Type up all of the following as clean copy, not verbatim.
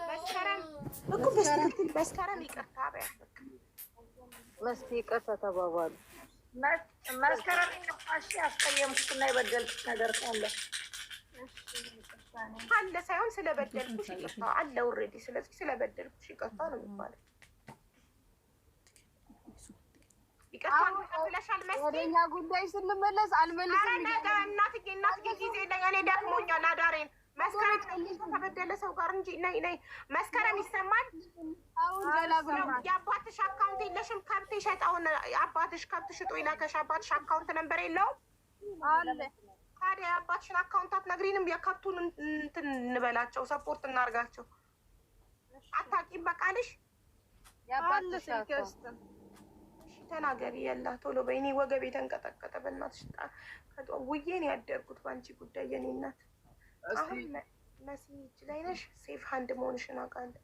መስከረም እኮ በስትክክል መስከረም ይቅርታ በያት በቃ። መስኪ ይቅርታ ተባባሉ። መስከረም ይቅርታ። እሺ፣ ያስቀየምኩትና የበደልኩት ነገር ካለ ካለ ሳይሆን ስለበደልኩሽ ይቅርታ አለ already። ስለዚህ ስለበደልኩሽ ይቅርታ ነው የሚባለው። ይቅርታ ተቀብለሻል መስኪ? ወደኛ ጉዳይ ስንመለስ ኧረ አልመልስም። ነገ እናትዬ እናትዬ ጊዜ የለኝ፣ እኔ ደክሞኛል አዳሬን። መስከረም ከተበደለ ሰው ጋር እንጂ ነይ ነይ። መስከረም ይሰማል። አሁን ገላግሉ። የአባትሽ account የለሽም? ከብት የሸጠውን አባትሽ ከብት ሽጦ ይላከሽ አባትሽ account ነበር የለውም? አለ። ታዲያ የአባትሽን account አትነግሪንም? የከብቱን እንትን እንበላቸው፣ support እናርጋቸው። አታውቂም? በቃልሽ የአባትሽ ስልኬ account ውስጥ። እሺ ተናገሪ። የላ ቶሎ በይ። እኔ ወገቤ የተንቀጠቀጠ በእናትሽ ውዬ ነው ያደርኩት በአንቺ ጉዳይ የኔ እናት። አሁን መሲ እጅ ላይ ነሽ። Safe hand መሆንሽን አውቃለሁ።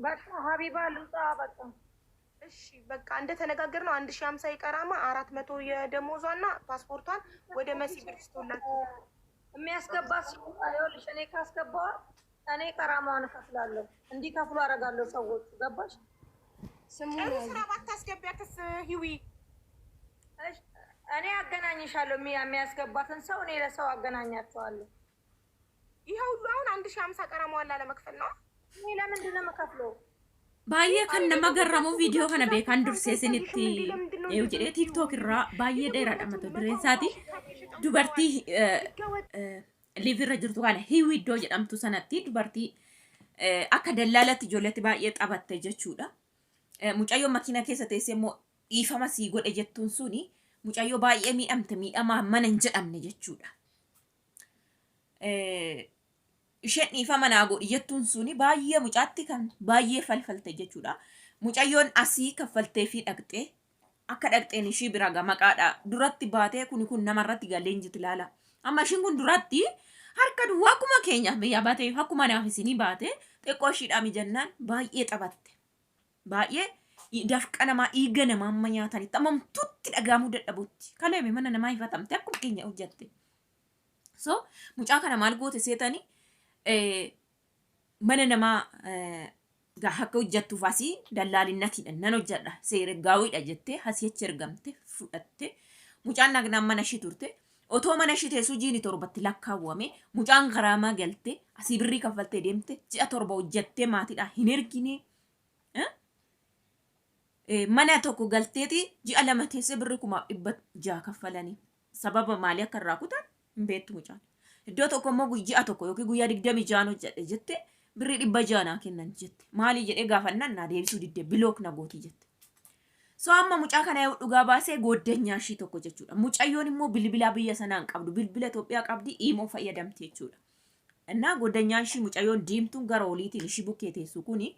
በቃ ሀቢባ ልውጣ። በቃ። እሺ በቃ እንደተነጋገርነው 1050 የቀራማ፣ 400 የደሞዟና ፓስፖርቷን ወደ መሲ ብርጅስቶን የሚያስገባት ሰው ይኸውልሽ፣ እኔ ካስገባዋት እኔ ቀራማዋን እከፍላለሁ። እንዲከፍሉ አደርጋለሁ ሰዎቹ። ገባሽ? ስሙ ጥሩ ስራ ባታስገቢያትስ ሂዊ? እሺ፣ እኔ አገናኝሻለሁ። የሚያስገባትን ሰው እኔ ለሰው አገናኛቸዋለሁ። ይሄ ሁሉ አሁን 1050 ቀራማዋን ላለመክፈል ነው። እኔ ለምንድን ነው የምከፍለው? Baay'ee kan nama garramu viidiyoo kana beekan dursee isinitti eeyu jedhee TikTok irraa baay'ee dheeraadha mata dureen isaati. Dubartii liivirra jirtu kana Hiwi iddoo jedhamtu sanatti dubartii akka dallaalatti ijoolleetti baay'ee taphatte jechuudha. Mucayyoo makiina keessa teessee immoo dhiifama sii godhe jettuun suni mucayyoo baay'ee miidhamte, miidhamaa mana hin jedhamne jechuudha. Isheen dhiifama naa godhi jettuun suni baay'ee mucaatti kan baay'ee falfalte jechuudha. Mucayyoon asii kaffaltee fi dhaqxee akka dhaqxeen ishii bira ga maqaadha. Duratti baatee kuni kun namarratti galee hin jirtu ilaala. Amma ishiin kun duratti harka duwwaa akkuma keenya biyya baatee akkuma naaf isinii baatee xiqqoo ishiidhaa mijannaan baay'ee taphatte. Baay'ee dafqa namaa, dhiiga namaa amma nyaatanitti ammamtutti dhagahamuu dadhabutti. Kaleeme mana namaa hifatamte akkuma keenya hojjatte. So mucaa kana maal goote seetanii mana namaa akka hojjattuuf asii dallaalinatiidha nan hojjadha seera gaawwiidha jettee asii achi ergamte fudhatte. Mucaan nagnaan mana ishii turte. Otoo mana ishii teessuu jiini 7tti lakkaawwame mucaan garaamaa galte, asii birrii kaffaltee deemte, ji'a 7 hojjattee maatiidhaa hin ergine. Mana tokko galteeti ji'a 2 teessee birrii 6,600 kaffalanii sababa maalii akka irraa kutan hin beektu mucaan. Iddoo tokko immoo ji'a 1 yookiin guyyaa 26 hojjedhe jette, birrii 600 naa kennan jette. Maalii jedhee gaafannaan naa deebisuu didde, block na gootii jette. So amma mucaa kana yoo dhugaa baasee gooddanyaa ishii tokko jechuudha. Mucayyoon immoo bilbila biyya sanaa hin qabdu. Bilbila Itoophiyaa qabdi, iimoo fayyadamti jechuudha. Innaa gooddanyaan ishii mucayyoon diimtuun gara oliitiin ishii bukkee teessu kuni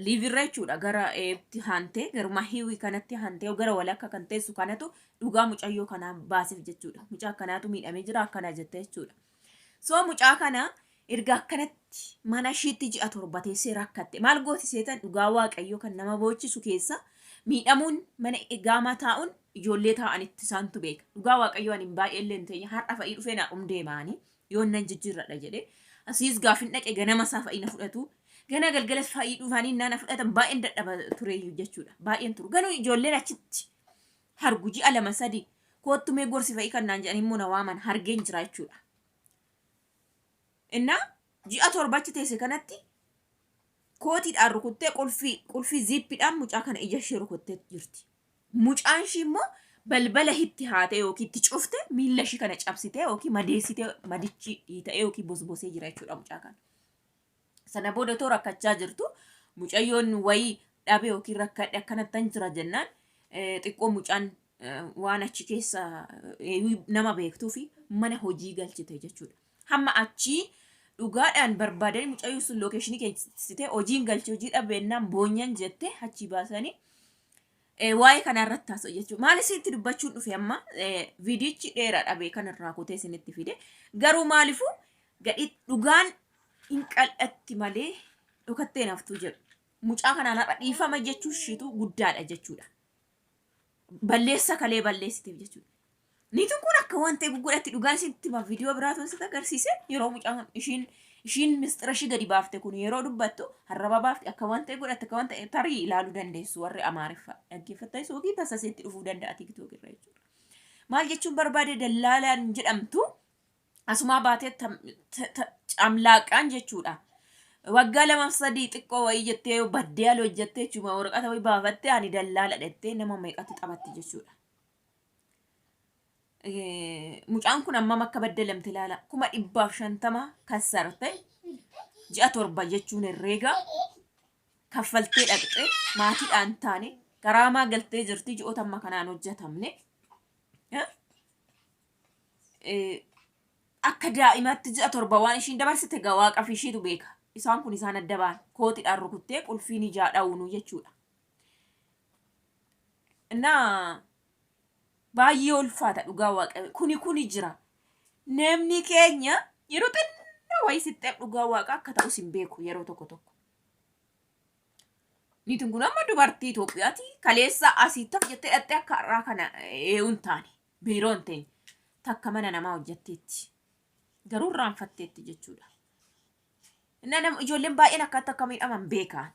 liivirra jechuudha, gara eetti hantee garuma hiwii kanatti hantee gara walakka kan teessu kanatu dhugaa mucayyoo kanaa baaseef jechuudha. Mucaa akkanaatu miidhamee jira akkana jette jechuudha. So mucaa kana erga akkanatti mana ishiitti ji'a 7 teessee rakkatte maal gooti seetan? Dhugaa waaqayyoo kan nama boochisu keessa miidhamuun mana gaamaa taa'uun ijoollee taa'anitti isaantu beeka. Dhugaa waaqayyoo ani baay'ee illee hin teenye, har'a fa'ii dhufee naa dhumdeemaanii yoon nan jijjiirradha jedhee asiis gaafin dhaqe ganama isaa fa'ii na fudhatu. Gana galgalas fa'ii dhufanii na fudhatan, baay'een dadhaba tureeyyu jechuudha. Baay'een turu. Ganuu ijoolleen achitti hargu ji'a 2 3 koottu mee gorsi fa'ii kan naan jedhan immoo na waaman hargeen jira jechuudha. Innaa ji'a 7 achi teesse kanatti kootiidhaan rukuttee qulfii ziippiidhaan mucaa kana ija ishee rukuttee jirti. Mucaan ishii immoo balbala itti haatee yookiin itti cufte miilla ishii kana cabsitee yookiin madeessitee madichi dhiita'ee yookiin bosbosee jira jechuudha mucaa kana. Sana booda otoo rakkachaa jirtu mucayyoon wayii dhabe yookiin rakkadhe akkanattan jira jennaan xiqqoo mucaan waan achi keessa nama beektuu fi mana hojii galchite jechuudha. Hamma achii dhugaadhaan barbaadanii mucayyoon sun location keessitee hojiin galche, hojii dhabeennaan boonyan jette achii baasanii waa'ee kana irratti haasa'u jechuudha. Maal isinitti dubbachuun dhufe amma viidiyichi dheeraa dhabee kanarraa kutee isinitti fide. Garuu maaliifuu gadhi dhugaan hin qal'atti malee dhokattee naftuu jedhu. Mucaa kanaan har'a dhiifama jechuun ishiitu guddaadha jechuudha. Balleessa kalee balleessiteef jechuudha. Niitiin kun akka waan ta'e guggodhatti dhugaa isitti hima viidiyoo biraatu sitti agarsiise yeroo mucaan ishiin ishiin mistira ishii gadi baafte kun yeroo dubbattu harraba baafte akka waan ta'e godhatte akka waan ta'e tarii ilaaluu dandeessu warri Amaariffaa dhaggeeffattan yookiin tasa isitti dhufuu danda'a TikTok irra jechuudha. Maal jechuun barbaade dallaalaan jedhamtu asumaa baatee camlaaqaan jechuudha. Waggaa lamaaf sadii xiqqoo wayii jettee baddee ala hojjettee jechuudha waraqata wayii baafattee ani dallaala dhettee nama meeqatti taphatti jechuudha. Mucaan kun hammam akka baddalamte ilaala. 150,000 kassarte ji'a 7 jechuun herreega kaffaltee dhaqxe maatiidhaan taane garaamaa galtee jirti ji'oota amma kanaan hojjetamne. Akka daa'imaatti ji'a 7 waan ishiin dabarsite egaa waaqaaf ishiitu beeka. Isaan kun isaan adda ba'an kootiidhaan rukuttee qulfiin ijaa dha'uunu jechuudha. Innaa baay'ee ulfaata dhugaa waaqayyo kuni kuni jira. Namni keenya yeroo xinnoo wayii sitti dhugaa waaqa akka ta'us hin beeku yeroo tokko tokko. Niitiin kun amma dubartii Itoophiyaati. Kaleessa asii taf jettee dhattee akka har'aa kana eeyyuu hin taane biiroo hin teenye takka mana namaa hojjetteetti. Garuu irraanfatteetti jechuudha. Innaa nama ijoolleen baay'een akkatti akka miidhaman beekaan.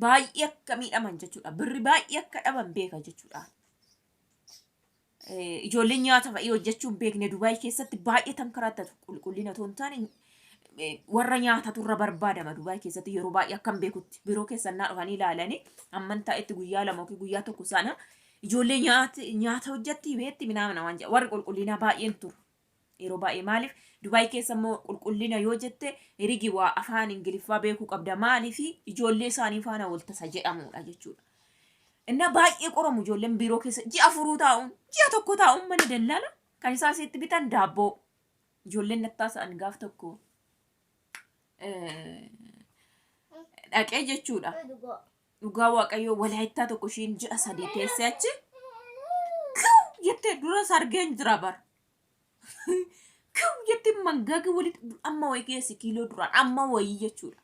Baay'ee akka miidhaman jechuudha. Birri baay'ee akka dhaban beeka jechuudha. Ijoolleen nyaata fa'ii hojjechuu hin beekne Dubaay keessatti baay'ee tankarattatu qulqullina otoo hin taane warra nyaatatu irra barbaadama Dubaay keessatti yeroo baay'ee akkan beekutti biroo keessan naa dhufanii ilaalanii amman taa'etti guyyaa 2 yookiin guyyaa 1 sana ijoollee nyaata hojjetti beetti minaamina waan jedha warri qulqullinaa baay'een turu. Yeroo baay'ee maaliif Dubaay keessa immoo qulqullina yoo jette rigi waa afaan Ingiliffaa beekuu qabda maaliif ijoollee isaanii faana wal tasa jedhamudha jechuudha. Innaa baay'ee qoramu ijoolleen biiroo keessa ji'a afuruu taa'uun ji'a 1 taa'uun mana dallaala kan isaan sitti bitan daabboo ijoolleen nattaa sa'an gaaf tokko dhaqee jechuudha. Dhugaa Waaqayyoo walaayittaa tokko ishiin ji'a 3 teessee achi kiw jettee dura sargeen jira bara. Kiw jettee mangaaga walitti amma wayii geessi kiiloo duraan amma wayii jechuudha.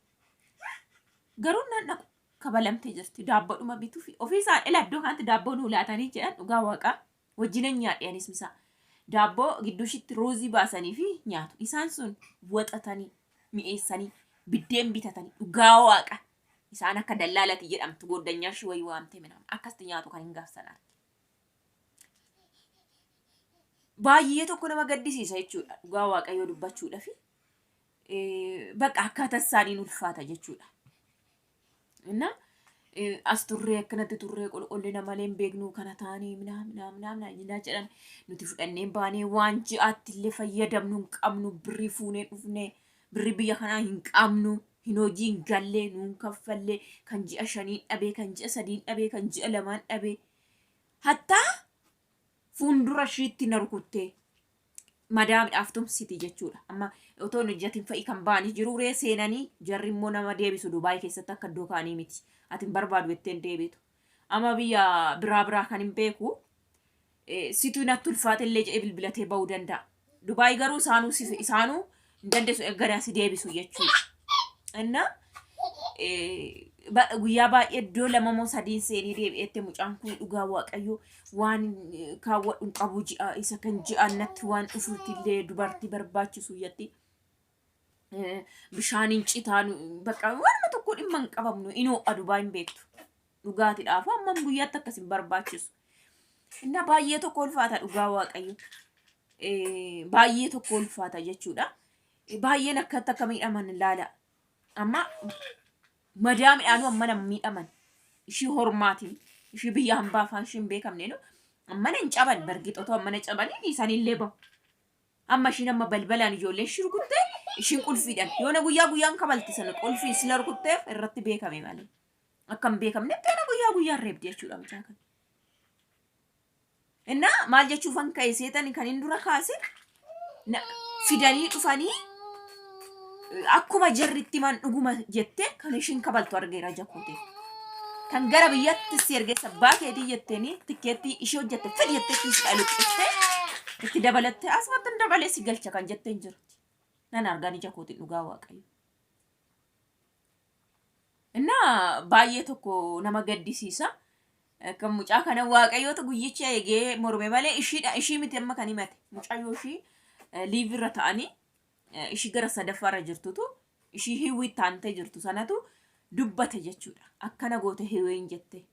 Garuu naan dhaqu kabalamtee jirti daabboodhuma bituufi ofii isaan ila iddoo kanatti daabboo nuu laatanii jedhan dhugaa waaqaa wajjinan nyaadhe anis misaa. Daabboo gidduu ishiitti ruuzii baasanii fi nyaatu. Isaan sun waxatanii mi'eessanii biddeen bitatanii dhugaa waaqa isaan akka dallaalati jedhamtu gooddanyaa ishii wayii waamtee minaamin akkasitti nyaatu kan hin gaafsan arge. Baay'ee tokko nama gaddisiisa jechuudha dhugaa waaqayyoo dubbachuudhaaf bakka akkaataa isaaniin ulfaata jechuudha. Inna as turree akkanatti turree qulqullina malee hin beeknu kana taanee minaa minaa minaa minaa minaa jedhan nuti fudhannee baanee waan ji'aatti illee fayyadamnu hin qabnu birrii fuunee dhufnee birrii biyya kanaa hin qabnu hin hojii hin gallee nuun kaffallee kan ji'a shaniin dhabee kan ji'a sadiin dhabee kan ji'a lamaan dhabee hattaa fuuldura ishiitti na rukuttee madaamidhaaf tumsiti jechuudha. Amma otoo hin hojjetin fa'i kan ba'anii jiru ree seenanii jarri immoo nama deebisu Dubaay keessatti akka iddoo kaanii miti. Ati hin barbaadu jettee hin deebitu. Amma biyya biraa biraa kan hin beeku situ natti ulfaate illee jedhee bilbilatee ba'uu danda'a. Dubaay garuu isaanuu si isaanuu hin dandeessu erga si deebisu jechuudha. Inna guyyaa baay'ee iddoo 2 moo sadiin seenee deebi'eette mucaan kun dhugaa waaqayyo waan kaawwadhu hin qabu ji'a isa kan ji'aan natti waan dhufuutti illee dubartii barbaachisu jetti. Bishaaniin citaan bakka waanuma tokko dhimma hin qabamnu inoo adubaa hin beektu. Dhugaatiidhaaf hammam guyyaatti akkas hin barbaachisu. Inna baay'ee tokko ulfaata dhugaa waaqayyo. Baay'ee tokko ulfaata jechuudha. Baay'een akkatti akka miidhaman ilaala. Amma madaa midhaanuu amma nama miidhaman. Ishii hormaatiin ishii biyya hambaa afaan ishii hin beekamne no. Ammana hin caban bargixotoo ammana cabanii dhiisanillee bahu. Amma ishiin amma balbalaan ijoolleen ishii rukuttee ishiin qulfiidhaan yoona guyyaa guyyaan kabalti sana qulfii sila rukutteef irratti beekame malee. Akka hin beekamnetti yoona guyyaa guyyaan reebdi jechuudha mucaa kana. Innaa maal jechuufan ka'e seetan kan hin dura kaase fidanii dhufanii akkuma jarri itti himan dhuguma jettee kan ishiin kabaltu argeera jakootee. Kan gara biyyatti si ergee sabbaa keetii jetteeni tikkeettii ishee hojjette fidi jettee kiisii luqqiftee itti dabalattee asumatti hin dabalee si galcha kan jetteen jirti. Nan argaan ija kootiin dhugaa waaqayyo. Innaa baay'ee tokko nama gaddisiisa. Kan mucaa kana waaqayyoota guyyicha eegee morme malee ishiidha ishii miti amma kan himate. Mucayyoo ishii liivirra ta'anii ishii gara sadaffaarra jirtutu ishii hiwwii taantee jirtu sanatu dubbate jechuudha. Akkana goote hiwwiin jette.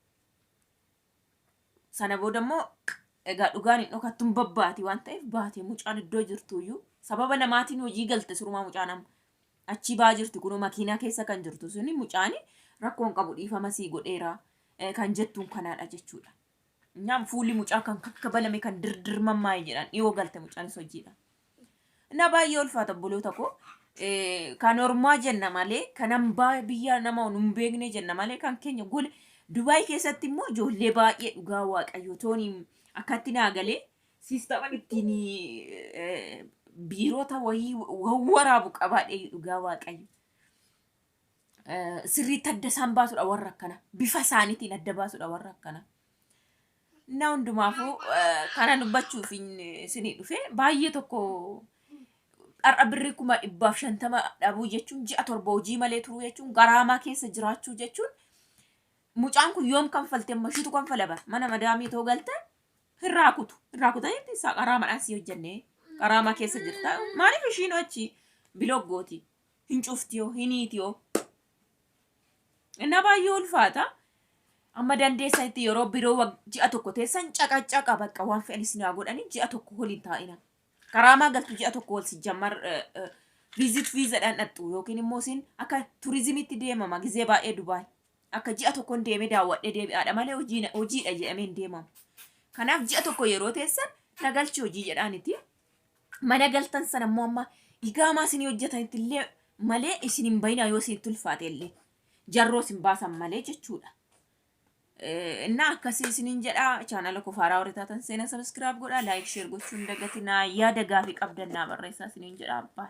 Sana booda immoo egaa dhugaan hin dhokattuun babbaati waan ta'eef baate mucaan iddoo jirtuyyuu sababa namaatiin hojii galte surumaa mucaan amma achii baa jirti kunoo makiinaa keessa kan jirtu suni mucaan rakkoon qabu dhiifama sii godheera kan jettuun kanaadha jechuudha. Nyaam fuulli mucaa kan kakkabalame kan dirdirmammaa'e jedhan dhiyoo galte mucaanis hojiidha. Na baay'ee ulfaata obboloota koo. Kan ormaa jenna malee kan hambaa biyya nama hin beekne jenna malee kan keenya gole Dubaay keessatti immoo ijoollee baay'ee dhugaa waaqayyo tooni akkatti naa galee siistama ittiin biirota wayii waraabu qabaadhe dhugaa waaqayyo. Sirriitti adda isaan baasudha warra akkana bifa isaaniitiin adda baasudha warra akkana. Na hundumaafuu kana dubbachuuf isinii dhufe baay'ee tokko har'a birrii 150,000 dhabuu jechuun ji'a 7 hojii malee turuu jechuun garaamaa keessa jiraachuu jechuun mucaan kun yoom kanfalte amma ishiitu kanfala bara mana madaamii too galte hirraa kutu hirraa kutanitti isaa qaraamaadhaan si hojjennee qaraamaa keessa jirta maaliif ishiin achi biloggooti hin cuftiyoo hin hiitiyoo Innaa baay'ee ulfaata. Amma dandeessanitti yeroo biroo ji'a tokko teessan caqacaqa bakka waan fe'an isin haa godhanii ji'a tokko waliin taa'ina. Karaamaa galtu ji'a tokko wal sijjammar viizit viizadhaan dhaqxu yookiin immoo isin akka turizimitti deemama gizee baay'ee Dubaay. Akka ji'a tokkoon deemee daawwadhee deebi'aadha malee hojiidha jedhamee hin deemamu. Kanaaf ji'a tokko yeroo teessan nagalchi hojii jedhaaniti. Mana galtan sana immoo amma igaamaa isinii hojjetanitti illee malee isin hin bayinaa yoo isinitti ulfaate illee jarroo isin baasan malee jechuudha. Innaa akkasii isiniin jedha chaanala koo faaraa warri taatan seena sabiskiraayib godhaa laayik sheer gochuu hin dagatinaa yaada gaafii qabdan naa barreessaa isiniin jedha abbaa.